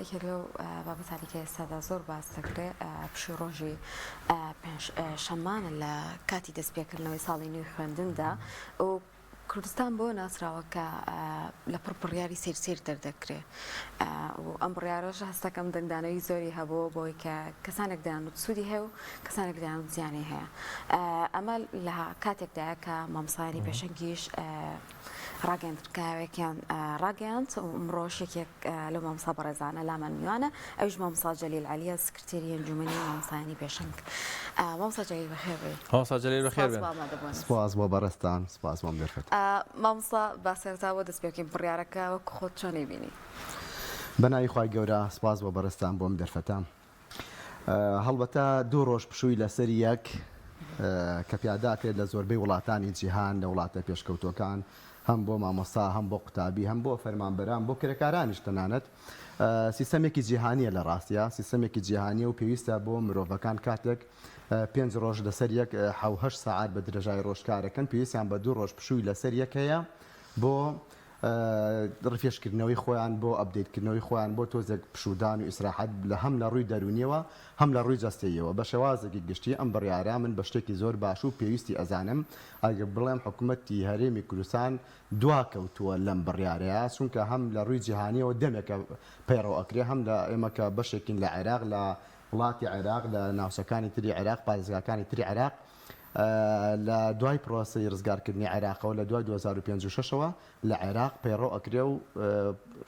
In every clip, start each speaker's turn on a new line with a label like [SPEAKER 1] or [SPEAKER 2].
[SPEAKER 1] یەکێک لەو بابەتانی کە ئێستادا زۆر باس دەکرێ پشووی ڕۆژی پێنج شەممانە لە کاتی دەستپێکردنەوەی ساڵی نوێی خوێندندا و کوردستان بەوە ناسراوە کە لە پڕ بڕیاری سەیر سەیر دەردەکرێ و ئەم بڕیارەش هەستەکەم دەنگدانەوەی زۆری هەبوو بۆی کە کەسانێک دەیانوت سوودی هەیە و کەسانێک دەیانوت زیانی هەیە ئەمە لە کاتێکدایە کە مامۆستایانی پێشەنگیش ڕاگەیەندراوێکیان ڕاگەیاند و ئەمڕۆش یەکێک لەو مامۆستا بەڕێزانە لامان میوانە ئەویش مامۆستا جەلیل عەلیە سکرتێری ئەنجومەنی مامۆستایانی پێشەنگ. مامۆستا جەلیل بەخێر بێی.
[SPEAKER 2] مامۆستا جەلیل بەخێر
[SPEAKER 1] سپاس
[SPEAKER 2] بێن.
[SPEAKER 1] بۆ ئامادەبوونت.
[SPEAKER 3] سپاس بۆ بەڕێزتان، سپاس بۆ ئەم دەرفەتە.
[SPEAKER 1] مامۆستا با سەرەتا بۆ دەست پێ بکەین بڕیارەکە وەک خۆت چۆن ئەیبینی؟
[SPEAKER 3] بە ناوی خوای گەورە، سپاس بۆ بەڕێزتان بۆ ئەم دەرفەتە. هەڵبەتە دوو ڕۆژ پشووی لەسەر یەک کە پیاداکرێت لە زۆربەی وڵاتانی جیهان لە وڵاتە پێشکەوتووەکان هەم بۆ مامۆستا هەم بۆ قوتابی هەم بۆ فەرمانبەران بۆ کرێکارانیش تەنانەت سیستەمێکی جیهانیە لە ڕاستیا سیستەمێکی جیهانیە و پێویستە بۆ مرۆڤەکان کاتێک پێنج ڕۆژ لەسەر یەک حەو هەشت سەعات بە درێژای ڕۆژ کارەکەن پێویستیان بە دوو ڕۆژ پشووی لەسەر یەک هەیە بۆ refresh کردنەوەی خۆیان بۆ update کردنەوەی خۆیان بۆ تۆزێک پشوودان و ئیسراحەت لە هەم لە ڕووی دەروونیەوە هەم لە ڕووی جەستەییەوە بە شێوازێکی گشتی ئەم بڕیارە من بە شتێکی زۆر باش و پێویستی ئەزانم ئەگەر بڵێم حکومەتی هەرێمی کوردستان دواکەوتووە لەم بڕیارەیا چونکە هەم لە ڕووی جیهانیەوە دەمێکە پەیڕەو ئەکرێ هەم لە ئێمە کە بەشێکین لە عێراق لە وڵاتی عێراق لە ناوچەکانی تری عێراق پارێزگاکانی تری عێراق لە دوای پرۆسەی ڕزگارکردنی عێراقەوە لە دوای 2005 و شەشەوە لە عێراق پەیڕەو ئەکرێ و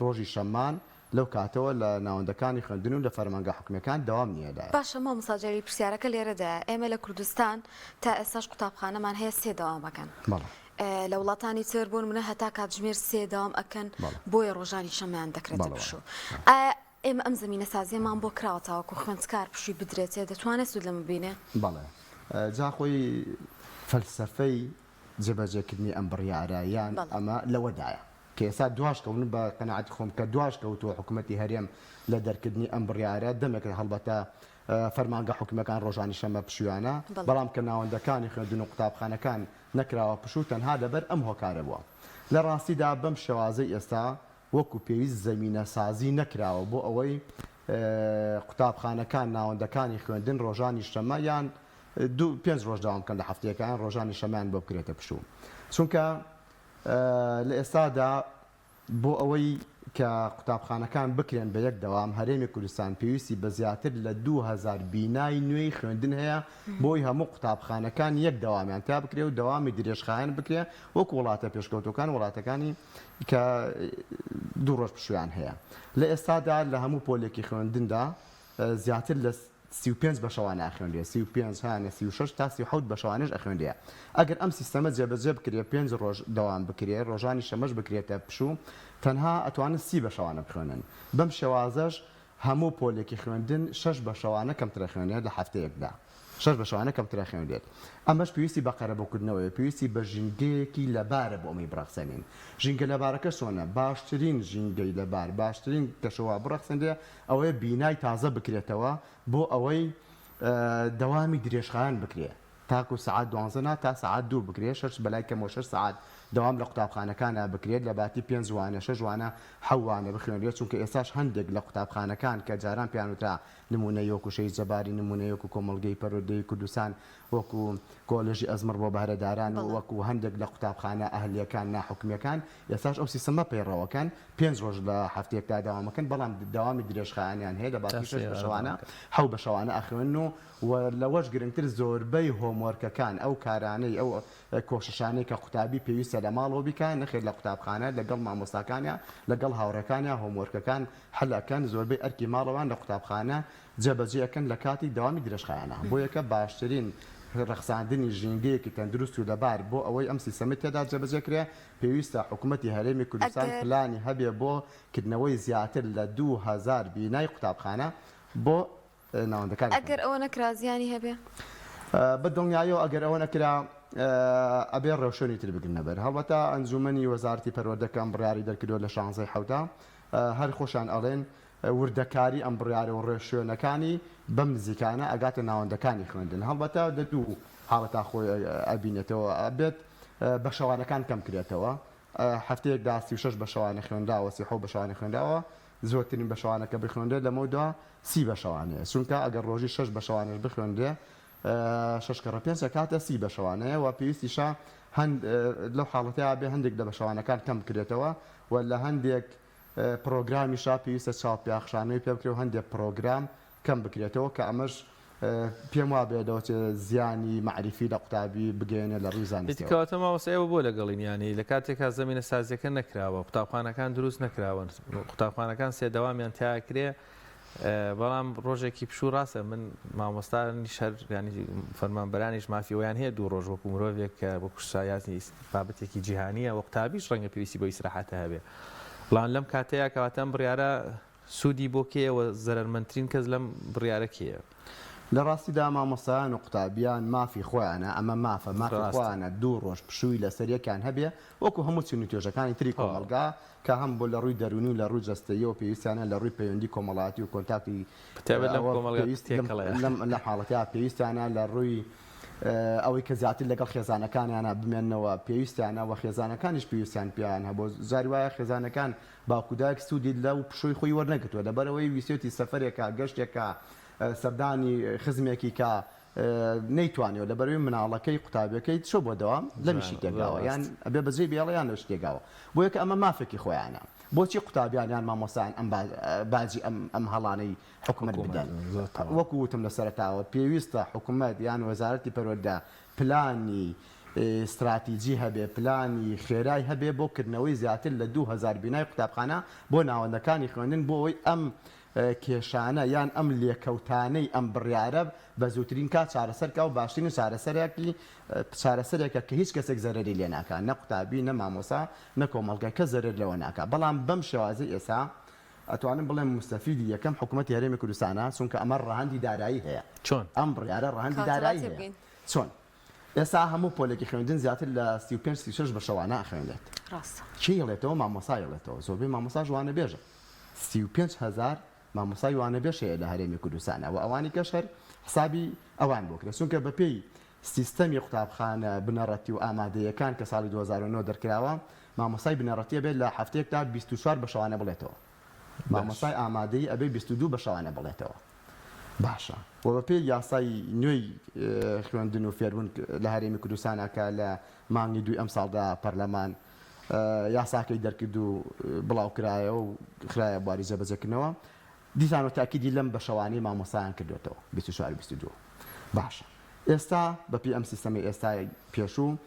[SPEAKER 3] ڕۆژی شەممان لەو کاتەوە لە ناوەندەکانی خوێندن و لە فەرمانگە حکومیەکان دەوام نییە لە.
[SPEAKER 1] باشە مامۆستا جەلیل پرسیارەکە لێرەدایە ئێمە لە کوردستان تا ئێستاش قوتابخانەمان هەیە سێ دەوام ئەکەن
[SPEAKER 3] بەڵێ.
[SPEAKER 1] لە وڵاتانی تر بۆ نمونە هەتا کاتژمێر سێ دەوام ئەکەن
[SPEAKER 3] بەڵێ.
[SPEAKER 1] بۆیە ڕۆژانی شەممەیان دەکرێتە
[SPEAKER 3] بەڵێ
[SPEAKER 1] پشوو
[SPEAKER 3] وایە.
[SPEAKER 1] ئایا ئێمە ئەم زەمینەسازیەمان بۆ کراوە تاوەکو خوێندکار پشووی بدرێتێ دەتوانێت سوود لەمە ببینێ؟
[SPEAKER 3] بەڵێ جا خۆی فەلسەفەی جێبەجێکردنی ئەم بڕیارە یان
[SPEAKER 1] بەڵێ.
[SPEAKER 3] ئەمە لەوەدایە کە ئێستا دواش کەوت من بە قەناعەتی خۆم کە دواش کەوتووە حکومەتی هەرێم لە دەرکردنی ئەم بڕیارە دەمێکە هەڵبەتە فەرمانگە حکومیەکان ڕۆژانی شەممە پشوویانە
[SPEAKER 1] بەڵێ.
[SPEAKER 3] بەڵام کە ناوەندەکانی خوێندن و قوتابخانەکان نەکراوە پشوو تەنها لەبەر ئەم هۆکارە بووە لە ڕاستیدا بەم شێوازەی ئێستا وەکو پێویست زەمینەسازی نەکراوە بۆ ئەوەی قوتابخانەکان ناوەندەکانی خوێندن ڕۆژانی شەممە یان دوو پێنج ڕۆژ دەوام بکەن لە هەفتەیەکە یان ڕۆژانی شەممەیان بۆ بکرێتە پشوو چونکە لە ئێستادا بۆ ئەوەی کە قوتابخانەکان بکرێن بە یەک دەوام، هەرێمی کوردستان پێویستی بە زیاتر لە 2000 بینای نوێی خوێندن هەیە بۆی هەموو قوتابخانەکان یەک دەوامیان تیا بکرێ و دەوامی درێژخایەن بکرێ وەکو وڵاتە پێشکەوتووەکان وڵاتەکانی کە دوو ڕۆژ پشوویان هەیە. لە ئێستادا لە هەموو پۆلێکی خوێندندا زیاتر لە 35 بەشەوانە ئەخوێنرێ، 35 هەیانە 36 تا 37 بەشەوانەش ئەخوێنرێ. ئەگەر ئەم سیستەمە جێبەجێ بکرێ پێنج ڕۆژ دەوام بکرێ ڕۆژانی شەمەش بکرێتە پشوو تەنها ئەتوانن سی بەشەوانە بخوێنن. بەم شێوازەش هەموو پۆلێکی خوێندن شەش بەشەوانە کەمتر ئەخوێنرێت لە هەفتەیەکدا. شەش بەشەوانە کەمتر ئەخوێنرێت. ئەمەش پێویستی بە قەرەبووکردنەوەیە، پێویستی بە ژینگەیەکی لەبارە بۆ ئەمەی بڕەخسێنین. ژینگە لەبارەکەش چۆنە؟ باشترین ژینگەی لەبار، باشترین کەشوهەوا بڕەخسێنرێ ئەوەیە بینای تازە بکرێتەوە بۆ ئەوەی دەوامی درێژخایەن بکرێ تاکو سەعات دوانزە نا تا سەعات دوو بکرێ شەش بەلای کەمەوە شەش سەعات دەوام لە قوتابخانەکانا بکرێت لە باتی پێنج وانە شەش وانە حەو وانە بخوێنرێت چونکە ئێستاش هەندێک لە قوتابخانەکان کە جاران پێیان وترا نمونەی وەکو شەهید جەباری نمونەی وەکو کۆمەڵگەی پەروەردەی کوردستان وەکو کۆلێژی ئەزمڕ بۆ بەهرەداران و
[SPEAKER 1] بەڵێ.
[SPEAKER 3] وەکو هەندێک لە قوتابخانە ئەهلییەکان ناحکومییەکان ئێستاش ئەو سیستەمە پەیڕەوەکەن پێنج ڕۆژ لە هەفتەیەکدا دەوامەکەن بەڵام دەوامی درێژخایەنیان هەیە لە
[SPEAKER 2] تا
[SPEAKER 3] باقی شەش
[SPEAKER 2] سێ
[SPEAKER 3] بە شەوانە
[SPEAKER 2] دەوام کەن.
[SPEAKER 3] حەو بە شەوانە ئەخوێنن و و لەوەش گرنگتر زۆربەی homework ەکان ئەو کارانەی ئەو کۆششانەی کە قوتابی پێویستە لە ماڵەوە بیکا نەخێر لە قوتابخانە لەگەڵ مامۆستاکانیا لەگەڵ هاوڕێکانیا homework ەکان حل ئەکەن زۆربەی ئەرکی ماڵەوەیان لە قوتابخانە جێبەجێ ئەکەن لە کاتی دەوامی درێژخایەنە بۆیەکە باشترین ڕەخساندنی ژینگەیەکی تەندروست و لەبار بۆ ئەوەی ئەم سیستەمەی تێدا جێبەجێ کرێ پێویستە حکومەتی هەرێمی کوردستان
[SPEAKER 1] ئەگەر.
[SPEAKER 3] پلانی هەبێ بۆ کردنەوەی زیاتر لە 2000 بینای قوتابخانە بۆ ناوەندەکانی
[SPEAKER 1] ئەگەر
[SPEAKER 3] خوێندن.
[SPEAKER 1] ئەوە نەکرا زیانی هەبێ؟
[SPEAKER 3] بە دڵنیاییەوە ئەگەر ئەوە نەکرا ئەبێ ڕێوشوێنی تر بگرنە بەر. هەڵبەتە ئەنجوومەنی وەزارەتی پەروەردە کە ئەم بڕیارەی دەرکردووە لە شانزەی حەوتا هەر خۆشیان ئەڵێن وردەکاری ئەم بڕیارە و ڕێوشوێنەکانی بەم نزیکانە ئەگاتە ناوەندەکانی خوێندن. هەڵبەتە لە دوو حاڵەتا خۆی ئەبینێتەوە، ئەبێت بەشەوانەکان کەم کرێتەوە، هەفتەیەکدا 36 بەشەوانە خوێنراوە، 37 بەشەوانە خوێنراوە. زۆرترین بەشەوانە کە بخوێنرێت لەمەودوا سی بەشەوانەیە چونکە ئەگەر ڕۆژی شەش بەشەوانەش بخوێنرێ شەش کەڕە پێنج ئەکاتە سی بەشەوانەیە و پێویستیشە هەند لەو حاڵەتەیا بێ هەندێک لە بەشەوانەکان کەم بکرێتەوە و لە هەندێک پڕۆگرامیشا پێویستە چاوپیاخشانەوەی پێ بکرێ و هەندێک پڕۆگرام کەم بکرێتەوە کە ئەمەش پێم وابێ لەوەچێ زیانی مەعریفی لە قوتابی بگەیەنێ لە ڕووی
[SPEAKER 2] ئیتر
[SPEAKER 3] زانستیەوە.
[SPEAKER 2] کەواتە مامۆستا ئێوە بۆ لەگەڵین یانی لە کاتێکا زەمینە سازیەکە نەکراوە قوتابخانەکان دروست نەکراون قوتابخانەکان سێ دەوامیان تیا کرێ بەڵام ڕۆژێکی پشوو ڕاستە من مامۆستانیش هەر یانی فەرمانبەرانیش مافی ئەوەیان هەیە دوو ڕۆژ وەکو مرۆڤێک کە وەکو شایانی بابەتێکی جیهانییە و قوتابیش ڕەنگە پێویستی بەو ئیسراحەتە هەبێ بەڵام لەم کاتەیە کەواتە ئەم بڕیارە سوودی بۆ کێیە و زەرەرمەندترین کەس لەم بڕیارە کێیە؟
[SPEAKER 3] لە ڕاستیدا مامۆستایان و قوتابیان مافی خۆیانە، ئەمە مافە، مافی
[SPEAKER 2] ڕاستە.
[SPEAKER 3] خۆیانە دوو ڕۆژ پشووی لەسەر یەکیان هەبێ وەکو هەموو چین و توێژەکانی تری کۆمەڵگا کە هەم بۆ لە ڕووی دەروونی و لە ڕووی جەستەییەوە پێویستیانە لە ڕووی پەیوەندی کۆمەڵایەتی و کۆنتاکتی
[SPEAKER 2] بەتایبەت لەم
[SPEAKER 3] ئەوە
[SPEAKER 2] کۆمەڵگا
[SPEAKER 3] پێویست لەم
[SPEAKER 2] تێکەڵەیە.
[SPEAKER 3] لەم لەم حاڵەتەیا پێویستیانە لە ڕووی ئەوەی کە زیاتر لەگەڵ خێزانەکانیانا بمێننەوە پێویستیانە و خێزانەکانیش پێویستیان پێیان هەبوو جاری وایە خێزانەکان باوک و دایک سوودی لەو پشووی خۆی وەرنەگرتووە لەبەرئەوەی ویستێتی سەفەرێکا گەشتێکا سەردانی خزمێکی کا نەیتوانیوە لەبەرئەوەی مناڵەکەی قوتابیەکەی چۆ بۆ دەوام لەمیشی تێکداوە یان ئەبێ بەجێی بێڵێ یان لەوشی تێکداوە بۆیە کە ئەمە مافێکی خۆیانە بۆچی قوتابیان یان مامۆستایان ئەم باجی ئەم ئەم هەڵانەی حکومەت بدەن وەکو وتم لە سەرەتاوە پێویستە حکومەت یان وەزارەتی پەروەردە پلانی ستراتیجی هەبێ پلانی خێرای هەبێ بۆ کردنەوەی زیاتر لە 2000 بینای قوتابخانە بۆ ناوەندەکانی خوێندن بۆ ئەوەی ئەم کێشانە یان ئەم لێکەوتانەی ئەم بڕیارە بە زووترین کات چارەسەر کا و باشترین چارەسەرێکی چارەسەرێکە کە هیچ کەسێک زەرەری لێ ناکا نە قوتابی نە مامۆسا نە کۆمەڵگە کەس زەرەر لەوە ناکا بەڵام بەم شێوازەی ئێستا ئەتوانم بڵێم موستەفیدی یەکەم حکوومەتی هەرێمی کوردستانە چونکە ئەمە ڕەهەندی دارایی هەیە
[SPEAKER 2] چۆن؟
[SPEAKER 3] ئەم بڕیارە ڕەهەندی
[SPEAKER 1] کەواتە با
[SPEAKER 3] دارایی هەیە
[SPEAKER 1] تێبگەین.
[SPEAKER 3] چۆن؟ ئێستا هەموو پۆلێکی خوێندن زیاتر لە 35 36 بە شەوانە ئەخوێنرێت
[SPEAKER 1] ڕاستە.
[SPEAKER 3] کێ ئەڵێتەوە مامۆستا ئەڵێتەوە زۆربەی مامۆستاش وانەبێژە 35 هەزار مامۆستای وانەبێژ هەیە لە هەرێمی کوردستانا و ئەوانی کەش هەر حسابی ئەوان بۆ کرێ چونکە بەپێی سیستەمی قوتابخانە بنەڕەتی و ئامادەیەکان کە ساڵی 2009 دەرکراوە مامۆستای بنەڕەتی ئەبێت لە هەفتەیەکدا 24 بە شەوانە بڵێتەوە مامۆستای ئامادەیی ئەبێ 22 بە شەوانە بڵێتەوە باشە و بەپێی یاسای نوێی خوێندن و فێربوون لە هەرێمی کوردستانا کە لە مانگی دووی ئەمساڵدا پەرلەمان یاساکەی دەرکرد و بڵاوکرایەوە و خرایە بواری جێبەجێکردنەوە دیسانەوە تاکیدی لەم بەشەوانەی مامۆستایان کردوێتەوە 24 22 باشە ئێستا بەپێی ئەم سیستەمەی ئێستای پێشوو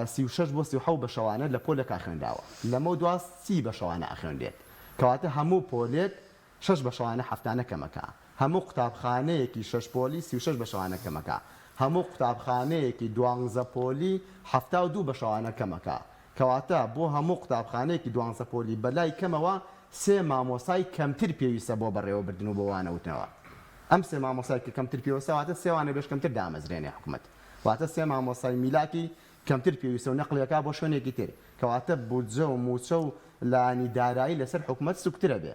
[SPEAKER 3] 36 بۆ 37 بەشەوانە لە پۆلێکا خوێنراوە لەمە دوا سی بەشەوانە ئەخوێنرێت کەواتە هەموو پۆلێک شەش بەشەوانە هەفتانە کەمەکە هەموو قوتابخانەیەکی شەش پۆلی 36 بەشەوانە کەمەکە هەموو قوتابخانەیەکی دوانزە پۆلی 72 بەشەوانە کەمەکە کەواتە بۆ هەموو قوتابخانەیەکی دوانزە پۆلی بەلای کەمەوە سێ مامۆستای کەمتر پێویستە بۆ بەڕێوەبردن و بۆ وانەوتنەوە. ئەم سێ مامۆستای کە کەمتر پێوستە واتە سێ وانەبێژ کەمتر دامەزرێنێ حکومەت. واتە سێ مامۆستای میلاکی کەمتر پێویستە و نەقڵی ئەکا بۆ شوێنێکی تر. کەواتە بودجە و مووچە و لایەنی دارایی لەسەر حکومەت سوکترە بێ.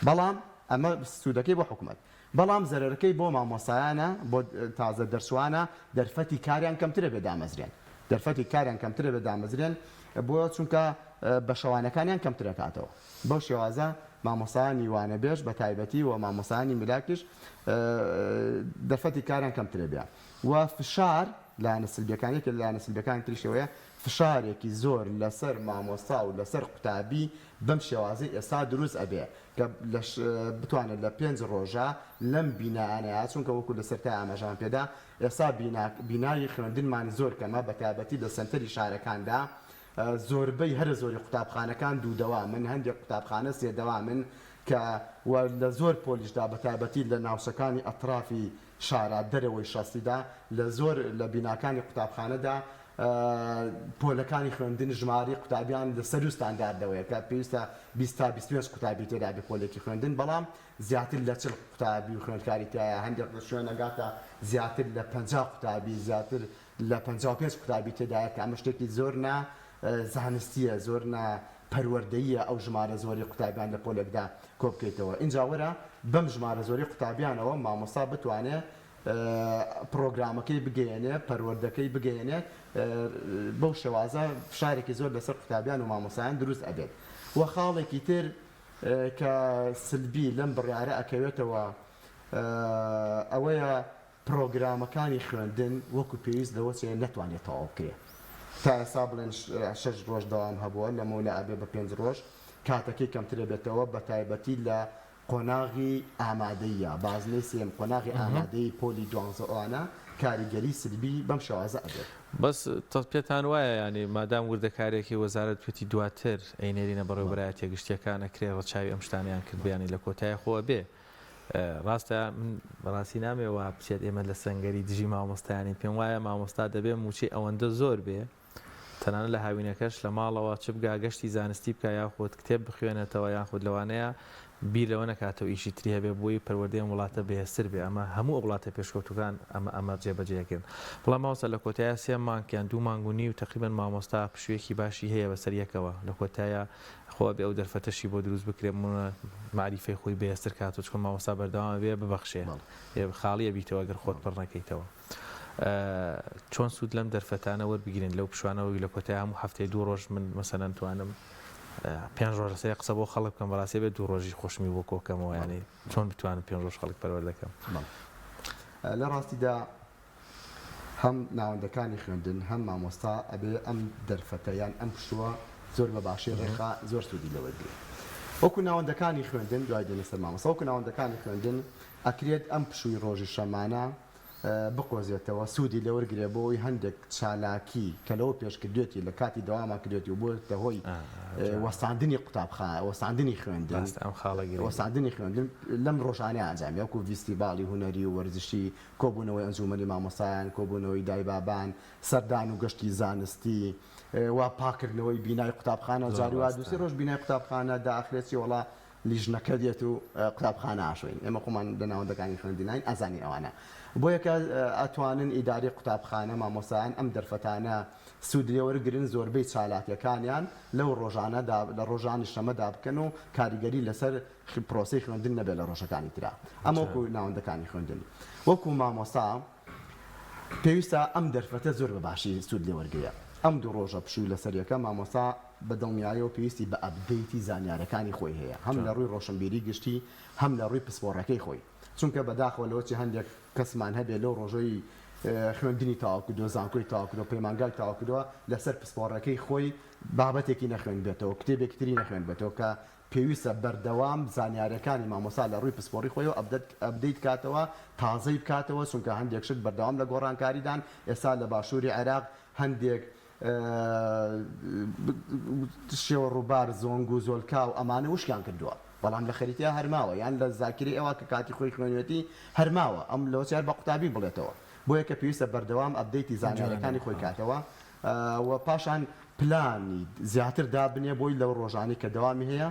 [SPEAKER 3] بەڵام ئەمە سوودەکەی بۆ حکومەت بەڵام زەرەرەکەی بۆ مامۆستایانە بۆ تازە دەرچوانە دەرفەتی کاریان کەمترە بێ دامەزرێن دەرفەتی کاریان کەمترە بێ دامەزرێن بۆ چونکە بەشەوانەکانیان کەمترەکاتەوە بەو شێوازە مامۆستایانی وانەبێژ بە تایبەتی و مامۆستایانی میلاکیش دەرفەتی کاریان کەمترە بێ و فشار لایەنە سلبیەکان یەکێک لە لایەنە سلبیەکانی تریشەوەیە فشارێکی زۆر لەسەر مامۆستا و لەسەر قوتابی بەم شێوازەی ئێستا دروست ئەبێ کە لە بتوانێت لە پێنج ڕۆژا لەم بینایانەیا چونکە وەکو لە سەرتای ئاماژەمان پێدا ئێستا بینا بینای خوێندنمان زۆر کەمە بە تایبەتی لە سەنتەری شارەکاندا زۆربەی هەرە زۆری قوتابخانەکان دوو دەوامن هەندێک قوتابخانە سێ دەوامن کە و لە زۆر پۆلیشدا بە تایبەتی لە ناوچەکانی ئەترافی شارە دەرەوەی شەستیدا لە زۆر لە بیناکانی قوتابخانەدا پۆلەکانی خوێندن ژمارەی قوتابیان لە سەروو ستانداردەوەیە کە پێویستە 20 تا 25 قوتابی تێدا بێ پۆلێکی خوێندن بەڵام زیاتر لە 40 قوتابی و خوێندکاری تایە هەندێک لە شوێن ئەگاتە زیاتر لە 50 قوتابی زیاتر لە 55 قوتابی تێدایە کە ئەمە شتێکی زۆر نا زانستییە زۆر نا پەروەردەییە ئەو ژمارە زۆرەی قوتابیان لە پۆلێکدا کۆبکەیتەوە ئینجا وەرە بەم ژمارە زۆرەی قوتابیانەوە مامۆستا بتوانێ پڕۆگرامەکەی بگەیەنێ پەروەردەکەی بگەیەنێ بەو شێوازە فشارێکی زۆر لەسەر قوتابیان و مامۆستایان دروست ئەبێت و خاڵێکی تر. کە سلبی لەم بڕیارە ئەکەوێتەوە ئەوەیە پڕۆگرامەکانی خوێندن وەکو پێویست لەوە چێ نەتوانێت تەواو بکرێ. تا ئێستا بڵێن شەش ڕۆژ دەوام هەبووە لەمەولا ئەبێ بە پێنج ڕۆژ کاتەکەی کەمتر ئەبێتەوە بەتایبەتی لە قۆناغی ئامادەییە بازنەی سێیەم قۆناغی ئامادەیی پۆلی دوانزە ئەوانە کاریگەری سلبی بەم شێوازە ئەبێت.
[SPEAKER 2] بەس پێتان وایە یانی مادام وردەکاریەکەی وەزارەت وتی دواتر ئەینێرینە بەڕێوەبەرایەتیە گشتیەکان ئەکرێ ڕەچاوی ئەم شتانەیان کردبێ یانی لە کۆتای خۆ ئەبێ ڕاستە من بەڕاستی نامەوێ وا بچێت ئێمە لە سەنگەری دژی مامۆستایانین پێم وایە مامۆستا دەبێ موچەی ئەوەندە زۆر بێ تەنانەت لە هاوینەکەش لە ماڵەوە چ بگا گەشتی زانستی بکا یاخود کتێب بخوێنێتەوە یاخود لەوانەیە بیر لەوە نەکاتەوە ئیشی تری هەبێ بۆی پەروەردەی ئەم وڵاتە بەهێزتر بێ ئەمە هەموو ئەو وڵاتە پێشکەوتووکان ئەمە ئەمە جێبەجێ ئەکەن بەڵام مامۆستا لە کۆتایە سێ مانگ یان دوو مانگ و نیو تەقریبەن مامۆستا پشوویەکی باشی هەیە بەسەر یەکەوە لە کۆتایە خۆ ئەبێ ئەو دەرفەتەشی بۆ دروست بکرێ مەعریفەی خۆی بەهێزتر کاتەوە چونکە مامۆستا بەردەوام ئەبێ ببەخشێ خاڵی ئەبیتەوە گەر خۆت پڕ نەکەیتەوە. چۆن سوود لەم دەرفەتانە وەربگرین لەو پشوانە وەک لە کۆتای هەموو هەفتەی دوو ڕۆژ من مەسەلەن توانم پێنج ڕۆژ لەسەر قسە بۆ خەڵک بکەم بەڕاستی بێت دوو ڕۆژی خۆشمی بۆ کۆکەمەوە یانی چۆن بتوانم پێنج ڕۆژ خەڵک پەروەردەکەم
[SPEAKER 3] لە ڕاستیدا هەم ناوەندەکانی خوێندن هەم مامۆستا ئەبێ ئەم دەرفەتە یان ئەم پشووە زۆر بە باشی ڕێکخا زۆر سوودی لێ وەرگرێ وەکو ناوەندەکانی خوێندن دوای دێنە سەر مامۆستا وەکو ناوەندەکانی خوێندن ئەکرێت ئەم پشووی ڕۆژی شەمانە بقۆزێتەوە سوودی لێ وەرگرێ بۆ ئەوەی هەندێک چالاکی کە لەوە پێش کردوێتی لە کاتی دەواما کردوێتی و بۆتە هۆی وەستاندنی قوتابخانە وەستاندنی خوێندن وەستاندنی خوێندن لەم ڕۆژانەی ئەنجامی وەکو ڤیستیڤاڵی هونەری و وەرزشی کۆبوونەوەی ئەنجوومەنی مامۆستایان، کۆبوونەوەی دایبابان، سەردان و گەشتی زانستی و پاککردنەوەی بینای قوتابخانە، جاری وا دوو سێ ڕۆژ بینای قوتابخانە دائەخرێت چی وەڵا لیژنەکە دێت و قوتابخانە ئاشۆین، ئێمە خۆمان لە ناوەندەکانی خوێندنین ئەزانین ئەوانە. بۆیە کە ئەتوانن ئیدارەی قوتابخانە، مامۆستایان ئەم دەرفەتانە سوود لێوەرگرن زۆربەی چالاکیەکانیان لەو ڕۆژانەدا لە ڕۆژانی شەمەدا بکەن و کاریگەری لەسەر پرۆسەی خوێندن نەبێت لە ڕۆژەکانی ترا. ئەمە وەکو ناوەندەکانی خوێندن. وەکو مامۆستا پێویستە ئەم دەرفەتە زۆر بە باشی سوود لێ وەرگرێ. ئەم دوو ڕۆژە پشووی لەسەر یەکە مامۆستا بە دڵنیایەوە پێویستی بە update ی زانیارەکانی خۆی هەیە هەم لە ڕووی ڕۆشنبیری گشتی هەم لە ڕووی پسپۆڕەکەی خۆی. چونکە بەداخەوە لەوەچی هەندێک کەسمان هەبێ لەو ڕۆژەی خوێندنی تەواو کردووە، زانکۆی تەواو کردووە، پەیمانگای تەواو کردووە لەسەر پسپۆڕەکەی خۆی بابەتێکی نەخوێندبێتەوە، کتێبێکی تری نەخوێندبێتەوە کە پێویستە بەردەوام زانیاریەکانی مامۆستا لە ڕووی پسپۆڕی خۆیەوە update بکاتەوە، تازەی بکاتەوە، چونکە هەندێک شت بەردەوام لە گۆڕانکاریدان، ئێستا لە باشووری عێراق هەندێک شێوە ڕووبار، زۆنگ و زۆلکاو ئەمانە وشکیان کردووە، بەڵام لە خەریتەیا هەر ماوە، یان لە زاکیرەی ئەوا کە کاتی خۆی خوێنوێتی هەر ماوە، ئەم لەوەچێ هەر بە قوتابی بڵێتەوە، بۆیە کە پێویستە بەردەوام update ی زانیاریەکانی خۆی کاتەوە و پاشان پلانی زیاتر دابنێ بۆی لەو ڕۆژانەی کە دەوامی هەیە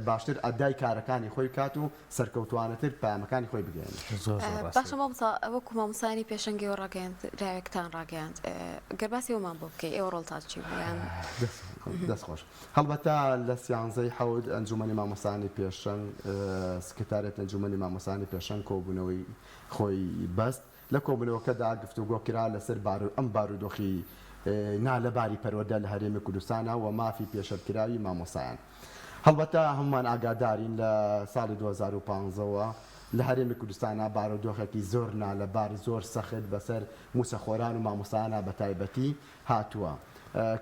[SPEAKER 3] باشتر ئەدای کارەکانی خۆی بکات و سەرکەوتوانەتر پەیامەکانی خۆی بگەیەنێت.
[SPEAKER 2] زۆر زۆر ڕاستە.
[SPEAKER 1] باشە مامۆستا وەکو مامۆستایانی پێشەنگ ئێوە ڕاگەیەندراوێکتان ڕاگەیاند گەر باسی ئەومان بۆ بکەی ئێوە ڕۆڵتان چی بوو یان؟
[SPEAKER 3] دەست خۆش. هەڵبەتە لە سیانزەی حەوت ئەنجومەنی مامۆستایانی پێشەنگ سکرتاریەتی ئەنجومەنی مامۆستایانی پێشەنگ کۆبوونەوەی خۆی بەست لە کۆبوونەوەکەدا گفتوگۆ کرا لەسەر ئەم بارودۆخی نالەباری پەروەردە لە هەرێمی کوردستانا و مافی پێشێلکراوی مامۆستایان. هەڵبەتە هەموومان ئاگادارین لە ساڵی 2015 وە لە هەرێمی کوردستانا بارودۆخێکی زۆر نالەبار زۆر سەخت بەسەر مووچەخۆران و مامۆستایانا بەتایبەتی هاتووە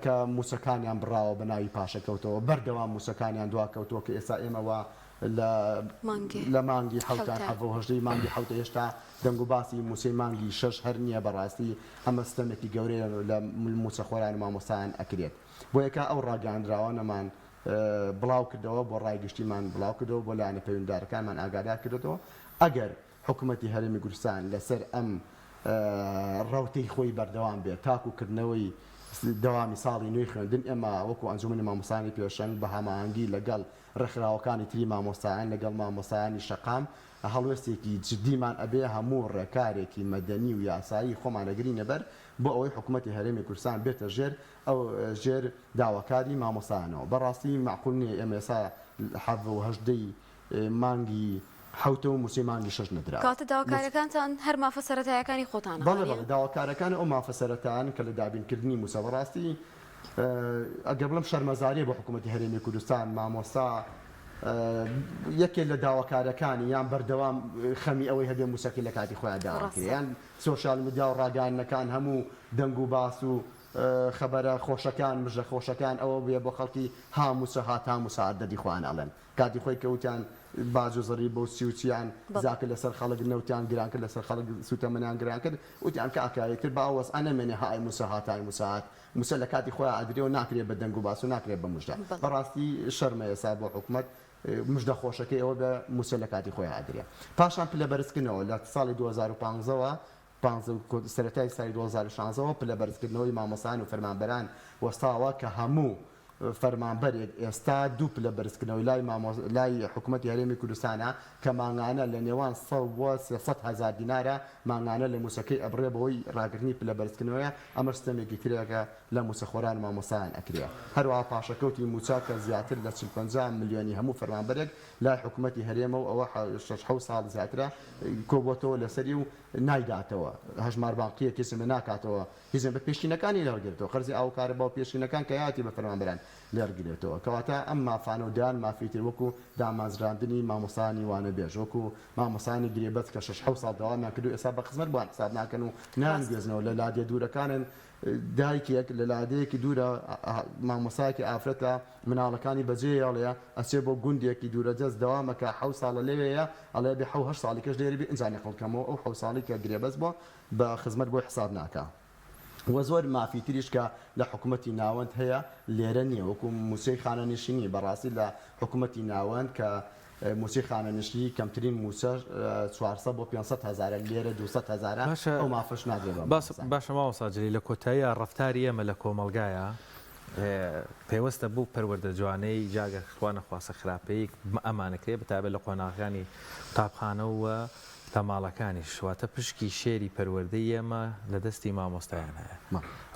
[SPEAKER 3] کە مووچەکانیان بڕاوە بە ناوی پاشەکەوتەوە بەردەوام مووچەکانیان دواکەوتووە کە ئێستا ئێمە وا لە لە مانگی حەوتان حەڤە و هەژدەی مانگی حەوتە هێشتا دەنگ و باسی مووچەی مانگی شەش هەر نییە بەڕاستی ئەمە ستەمێکی گەورەیە لە مووچەخۆران و مامۆستایان ئەکرێت بۆیەکە ئەو ڕاگەیاندراوانەمان بڵاو کردەوە بۆ ڕای گشتیمان بڵاو کردەوە بۆ لایەنە پەیوەندیدارەکانمان ئاگادار کردەوە ئەگەر حکومەتی هەرێمی کوردستان لەسەر ئەم ڕەوتەی خۆی بەردەوام بێت تاکو کردنەوەی دەوامی ساڵی نوێی خوێندن ئێمە وەکو ئەنجومەنی مامۆستایانی پێشەنگ بە هەماهەنگی لەگەڵ ڕێکخراوەکانی تری مامۆستایان لەگەڵ مامۆستایانی شەقام هەڵوێستێکی جدیمان ئەبێ هەموو ڕێکارێکی مەدەنی و یاسایی خۆمان ئەگرینە بەر بۆ ئەوەی حکومەتی هەرێمی کوردستان بێتە ژێر ئەو ژێر داواکاری مامۆستایانەوە بەڕاستی مەعقول نیە ئێمە ئێستا حەڤە و هەژدەی مانگی حەوتە و موچەی مانگی شەش نەدراوە.
[SPEAKER 1] کەواتە داواکاریەکانتان هەر مافە سەرەتایەکانی خۆتانە
[SPEAKER 3] بەڵێ بەڵێ داواکارەکان ئەو مافە سەرەتایانن کە لە دابینکردنی موچە بەڕاستی ئەگەر بڵێم شەرمەزاریە بۆ حکوومەتی هەرێمی کوردستان مامۆستا. یەکێ لە داواکارەکانی یان بەردەوام خەمی ئەوەی هەبێ مووچەکەی لە کاتی خۆیان داوا کرێ
[SPEAKER 1] ڕاستە.
[SPEAKER 3] یان سۆشیال میدیا و ڕاگەیاندنەکان هەموو دەنگ و باس و خەبەرە خۆشەکان مژدە خۆشەکان ئەوە بووە بۆ خەڵکی ها مووچە هات ها مووچە هات دەردی خۆیان ئەڵێن کاتی خۆی کە وتیان باج و زەریبە و چی و چیان
[SPEAKER 1] بەڵێ.
[SPEAKER 3] زاکرد لەسەر خەڵک نەوتیان گران کرد لەسەر خەڵک سوتەمەنیان گران کرد وتیان کاکە ئیتر با ئەو وەزعە نەمێنێ ها ئەی مووچە هات ئای مووچە هات مووچە لە کاتی خۆیا ئەدرێ و ناکرێ بە دەنگ و باس و ناکرێ بە مژدە.
[SPEAKER 1] بەڵێ.
[SPEAKER 3] بەڕاستی شەرمە ئێستا بۆ حکومەت مژدە خۆشەکەی ئەوە بێ مووچە لە کاتی خۆیا ئەدرێ. پاشان پلە بەرزکردنەوە لە ساڵی 2015 وە پانزە سەرەتای ساڵی 2016 وە پلە بەرزکردنەوەی مامۆستایان و فەرمانبەران وەستاوە کە هەموو فەرمانبەرێک ئێستا دوو پلە بەرزکردنەوەی لای مامۆ لای حکومەتی هەرێمی کوردستانە کە مانگانە لە نێوان 100 بۆ 300 هەزار دینارە مانگانە لە موچەکەی ئەبڕێ بەهۆی ڕاگرتنی پلە بەرزکردنەوەیە ئەمەش ستەمێکی ترێکە لە موچەخۆران و مامۆستایان ئەکرێ هەروەها پاشەکەوتی موچە کە زیاتر لە 40 50 ملیۆنی هەموو فەرمانبەرێک لای حکومەتی هەرێمە و ئەوە شەش حەوت ساڵ زیاترە کۆبۆتەوە لەسەری و نایداتەوە هەژمار بانقیەک کەسێ ناکاتەوە هیچ بە پێشینەکانی لێڕگرێتەوە، قەرزی ئاو و کارەبا و پێشینەکان کە یاتی بە فەرمانبەران لێڕگرێتەوە. کەواتە ئەم مافانە و دەیان مافی تر وەکو دامەزراندنی مامۆستایانی وانەبێژ، وەکو مامۆستایانی گرێبەست کە شەش حەوت ساڵ دەوامیان کردو ئێستا بە خزمەت بۆیان حساب ناکەن و
[SPEAKER 1] ڕاستە.
[SPEAKER 3] نایانگوێزنەوە لە لادێ دوورەکانن دایکێک لە لادێیەکی دوورە مامۆستایەکی ئافرەتە مناڵەکانی بەجێ یەڵێ ئەچێ بۆ گوندێکی دوورەدەست دەوام ئەکا حەوت ساڵە لەوێیە ئەڵێ ئەبێ حەو هەشت ساڵی کەش لێرە بی ئینجا نەقڵ کەمەوە ئەو حەوت ساڵی کە گرێبەست بووە بە خزمەت بۆی حساب ناکا وە زۆر مافی تریش کە لە حکومەتی ناوەند هەیە لێرە نیە وەکو موچەی خانەنشینی بەڕاستی لە حکومەتی ناوەند کە موچەی خانەنشینی کەمترین موچە 400 بۆ 500 هەزارە لێرە 200 هەزارە
[SPEAKER 2] باشە
[SPEAKER 3] ئەو مافەش نادرێ بە
[SPEAKER 2] باس
[SPEAKER 3] مامۆستایان.
[SPEAKER 2] باشە مامۆستا جەلیل لە کۆتاییا ڕەفتاری ئێمە لە کۆمەڵگایا پەیوەستە بەو پەروەردە جوانەی جا گەر خوا نەخواستە خراپەیەک ئەمانەکرێ بەتایبەت لە قۆناغەکانی قوتابخانە و لە ماڵەکانیش واتە پشکی شێری پەروەردەی ئێمە لە دەستی مامۆستایان هەیە.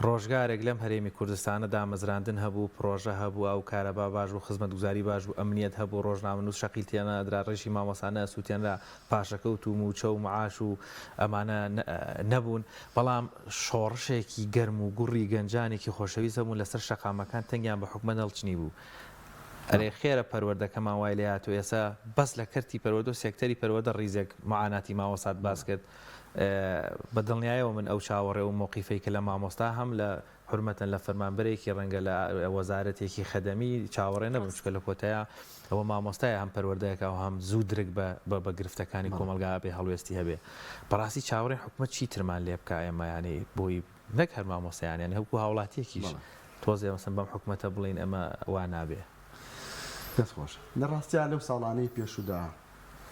[SPEAKER 2] ڕۆژگارێک لەم هەرێمی کوردستانە دامەزراندن هەبوو، پڕۆژە هەبوو، ئاو و کارەبا باش بوو، خزمەتگوزاری باش بوو، ئەمنیەت هەبوو، ڕۆژنامەنووس شەقی تێنەئەدرا، ڕیشی مامۆستا نەئەسووتێنرا، پاشەکەوت و مووچە و معاش و ئەمانە نەبوون، بەڵام شۆڕشێکی گەرم و گوڕی گەنجانێکی خۆشەویست هەبوون لەسەر شەقامەکان تەنگیان بە حکومەت هەڵچنیبوو. ئەرێ خێرە پەروەردەکەمان وای لێهاتوە ئێستا بەس لە کەرتی پەروەردە و سێکتەری پەروەردە ڕیزێک معاناتی مامۆستات باس کرد بە دڵنیایەوە من ئەو چاوەڕێ و مۆقیفەی کە لە مامۆستا هەم لە حورمەتەن لە فەرمانبەرێکی ڕەنگە لە وەزارەتێکی خەدەمی چاوەڕێ نەبم چونکە لە کۆتایە ئەوە مامۆستایە هەم پەروەردەکە و هەم زوو درک بە بە گرفتەکانی کۆمەڵگا بێ هەڵوێستی هەبێ بەڕاستی چاوەڕێ حکومەت چیترمان لێ بکا ئێمە یانی بۆی نەک هەر مامۆستایان یانی هەکو هاوڵاتیەکیش تۆزێ مەسەن بەم حکومەتە بڵێین ئەمە وا نابێ.
[SPEAKER 3] دەست خۆش. لە ڕاستیا لەو ساڵانەی پێشوودا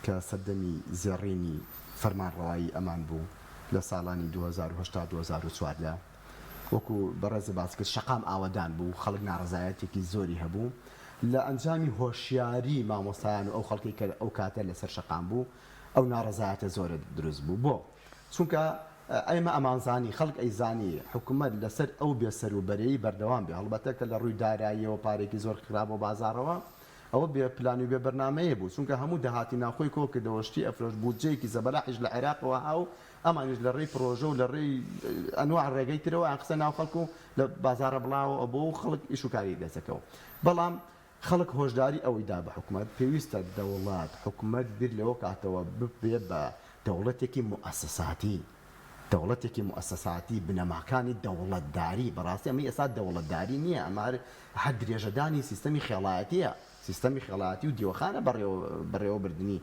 [SPEAKER 3] کە سەردەمی زێڕینی فەرمانڕەوایی ئەمان بوو لە ساڵانی 2008 تا 2014 وەکو بەڕێزت باست کرد شەقام ئاوەدان بوو خەڵک ناڕەزایەتێکی زۆری هەبوو لە ئەنجامی هۆشیاری مامۆستایان و ئەو خەڵکەی کە ئەو کاتە لەسەر شەقام بوو ئەو ناڕەزایەتە زۆرە دروست بوو بۆ؟ چونکە ئێمە ئەمانزانی، خەڵک ئەیزانی حکومەت لەسەر ئەو بێ سەروبەرەیی بەردەوام بێ، هەڵبەتە کە لە ڕووی داراییەوە پارەیەکی زۆر خرا بۆ بازاڕەوە، ئەوە بێ پلان و بێ بەرنامەیە بوو، چونکە هەموو داهاتی ناوخۆی کۆ کردەوە، شتی ئەفرۆشت، بودجەیەکی زەبەلاحیش لە عێراقەوە ها و ئەمانیش لە ڕێی پڕۆژە و لە ڕێی ئەنواع ڕێگەی ترەوە ئەیانخستە ناو خەڵک و لە بازاڕە بڵاوە ئەبۆوە و خەڵک ئیش و کاری دەست ئەکەوت. بەڵام خەڵک هۆشداری ئەوەی دا بە حکومەت، پێویستە دەوڵەت، حکومەت بیر لەوە کاتەوە ببێ بە دەوڵەتێکی موئەسەساتی، دەوڵەتێکی موئەسەساتی، بنەماکانی دەوڵەتداری، بەڕاستی ئەمەی ئێستا دەوڵەتداری نییە، ئەمە هەر هەر درێژەدانی سیستەمی خێڵایەتییە، سیستەمی خێڵایەتی و دیوەخانە بەڕێوە بەڕێوەبردنی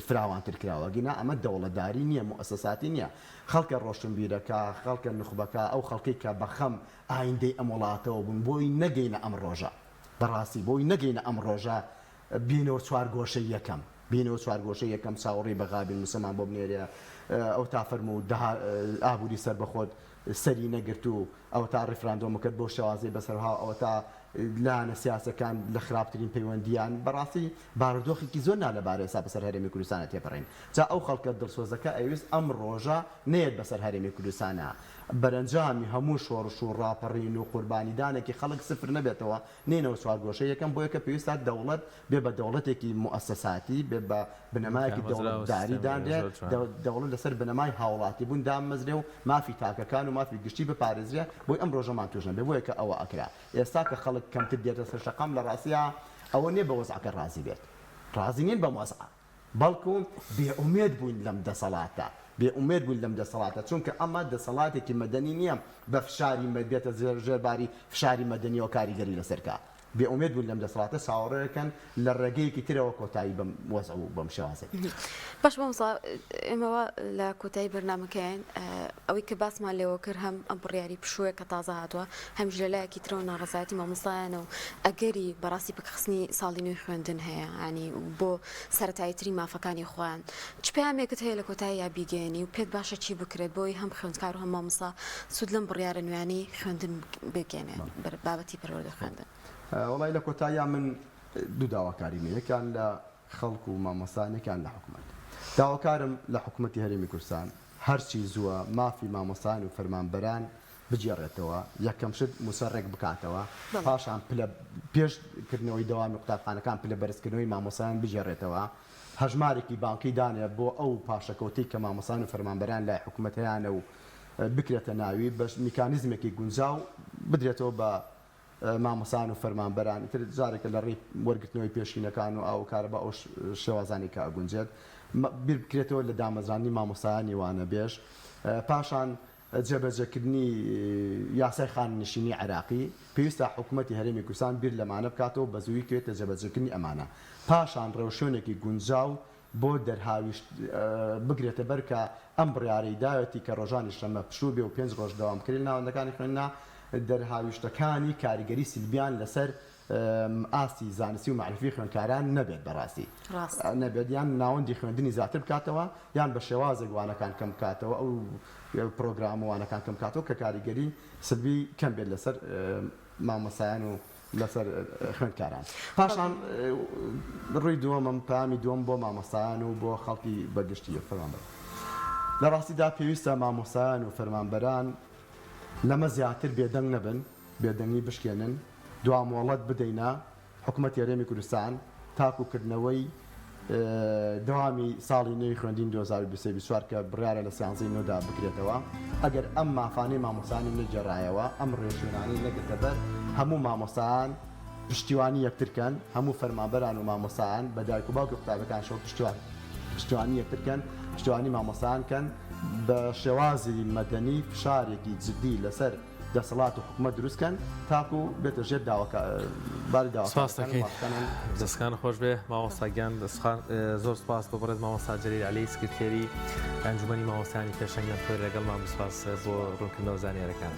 [SPEAKER 3] فراوانتر کراوە، ئەگینا ئەمە دەوڵەتداری نییە، موئەسەساتی نییە. خەڵکە ڕۆشنبیرەکە، خەڵکە نوخبەکە، ئەو خەڵکەی کە بە خەم ئایندەی ئەم وڵاتەوە بوون، بۆی نەگەینە ئەم ڕۆژە. بەڕاستی بۆی نەگەینە ئەم ڕۆژە بینەوە چوارگۆشەی یەکەم بینەوە چوارگۆشەی یەکەم چاوەڕێی بەغا بین موسەمان بۆ بنێرێ ئەوتا فەرموو دەها ئابووری سەربەخۆت سەری نەگرت و ئەوەتا ڕیفراندۆم کرد بەو شێوازەی بەسەرها ئەوەتا لایەنە سیاسەکان لە خراپترین پەیوەندیان بەڕاستی بارودۆخێکی زۆر نالەبارە ئێستا بەسەر هەرێمی کوردستانە تێپەڕین جا ئەو خەڵکە دڵسۆزەکە ئەیویست ئەم ڕۆژە نەیەت بەسەر هەرێمی کوردستانە بەرەنجامی هەموو شۆڕش و ڕاپەڕین و قوربانیدانێکی خەڵک سفر نەبێتەوە، نێنەوە چوارگۆشەی یەکەم، بۆیەکە پێویستە دەوڵەت بێ بە دەوڵەتێکی موئەسەساتی، بێ بە بنەمایەکی دەوڵەتداری دانرێ، دەوڵەت لەسەر بنەمای هاوڵاتیبوون دابمەزرێ و مافی تاکەکان و مافی گشتی بپارێزرێ، بۆی ئەم ڕۆژەمان تووش نەبێ، بۆیەکە ئەوە ئەکرا. ئێستا کە خەڵک کەمتر دێتە سەر شەقام لە ڕاستیا ئەوە نیە بە وەزعەکە ڕازی بێت. ڕازی نین بەم وەزعە بەڵکو بێ ئومێد بووین لەم دەسەڵاتە بێ ئومێد بووین لەم دەسەڵاتە چونکە ئەمە دەسەڵاتێکی مەدەنی نییە بە فشاری بێتە ژێر باری فشاری مەدەنیەوە کاریگەری لەسەر کا بێ ئومێد بوون لەم دەسەڵاتە چاوەڕێکەن لە ڕێگەیەکی ترەوە کۆتایی بەم وەزع و بەم شێوازە بێت.
[SPEAKER 1] باش مامۆستا ئێمە وا لە کۆتایی بەرنامەکەین ئەوەی کە باسمان لێوە کرد هەم ئەم بڕیاری پشووە کە تازە هاتووە هەمیش لە لایەکی ترەوە ناڕەزایەتی مامۆستایانە و ئەگەری بەڕاستی پەکخستنی ساڵی نوێی خوێندن هەیە ینی بۆ سەرەتاییترین مافەکانی خۆیان چ پەیامێکت هەیە لە کۆتاییا بیگەیەنی و پێت باشە چی بکرێت بۆی هەم خوێندکار و هەم مامۆستا سوود لەم بڕیارە نوێیانەی خوێندن بگەێنێ بابەتی پەروەردە خوێندن؟
[SPEAKER 3] وەڵای لە کۆتاییا من دوو داواکاریم هەیە یەکیان لە خەڵک و مامۆستایان یەکیان لە حکومەت داواکارم لە حکومەتی هەرێمی کوردستان هەرچی زووە مافی مامۆستایان و فەرمانبەران بگێڕێتەوە یەکەم شت مووچە ڕێک بکاتەوە پاشان پلە پێش کردنەوەی دەوامی قوتابخانەکان پلە بەرزکردنەوەی مامۆستایان بگێڕێتەوە هەژمارێکی بانقی دانێ بۆ ئەو پاشەکەوتەی کە مامۆستایان و فەرمانبەران لای حکومەت هەیانە و بکرێتە ناوی بە میکانیزمێکی گونجاو بدرێتەوە بە مامۆستایان و فەرمانبەران ئیتر جارێکە لە ڕێی وەرگرتنەوەی پێشینەکان و ئاو و کارەبا ئەو شێوازانەی کە ئەگونجێت بیر بکرێتەوە لە دامەزراندنی مامۆستایانی وانەبێژ پاشان جێبەجێکردنی یاسای خانەنشینی عێراقی پێویستە حکومەتی هەرێمی کوردستان بیر لەمانە بکاتەوە بەزوویی کەوێتە جێبەجێکردنی ئەمانە پاشان ڕێوشوێنێکی گونجاو بۆ دەرهاویشت بگرێتە بەر کە ئەم بڕیارەی داوێتی کە ڕۆژانی شەممە پشوو بێ و پێنج ڕۆژ دەوام بکرێ لە ناوەندەکانی خوێندنا، دەرهاویشتەکانی کاریگەری سلبیان لەسەر ئاستی زانستی و مەعریفی خوێندکاران نەبێت بەڕاستی نەبێت یان ناوەندی خوێندنی زیاتر بکاتەوە یان بە شێوازێک وانەکان کەم بکاتەوە ئەو پرۆگرام و وانەکان کەم بکاتەوە کە کاریگەری سلبی کەم بێت لەسەر مامۆستایان و لەسەر خوێندکاران. پاشان ڕووی دووەمم، پەیامی دووەم بۆ مامۆستایان و بۆ خەڵکی بە گشتی فەرمانبەران. لە ڕاستیدا پێویستە مامۆستایان و فەرمانبەران لەمە زیاتر بێدەنگ نەبن، بێدەنگی بشکێنن، دوا مۆڵەت بدەینە حکومەتی هەرێمی کوردستان تاکو کردنەوەی دەوامی ساڵی نوێی خوێندین 2023 24 کە بڕیارە لە سیانزەی نۆدا بکرێتەوە، ئەگەر ئەم مافانەی مامۆستایانی نەگێڕایەوە، ئەم ڕێوشوێنانەی نەگرتە بەر، هەموو مامۆستایان پشتیوانی یەکتر کەن، هەموو فەرمانبەران و مامۆستایان بە دایک و باوکی قوتابیەکانشەوە پشتیوانی یەکتر کەن، پشتیوانی مامۆستایان کەن، بە شێوازی مەدەنی فشارێکی جدی لەسەر دەسەڵات و حکومەت دروست کەن تاکو بێتە ژێر داواکا باری
[SPEAKER 2] سپاس
[SPEAKER 3] داواکاریەکان و
[SPEAKER 2] دەکەین
[SPEAKER 3] مافەکانیان.
[SPEAKER 2] دەستکان خۆش بێ مامۆستا گیان زۆر سپاس بۆ بەڕێز مامۆستا جەلیل عەلی سکرتێری ئەنجومەنی مامۆستایانی پێشەنگ لەم تۆرە لەگەڵمان بوو سپاس بۆ ڕوونکردنەوە زانیارەکانت.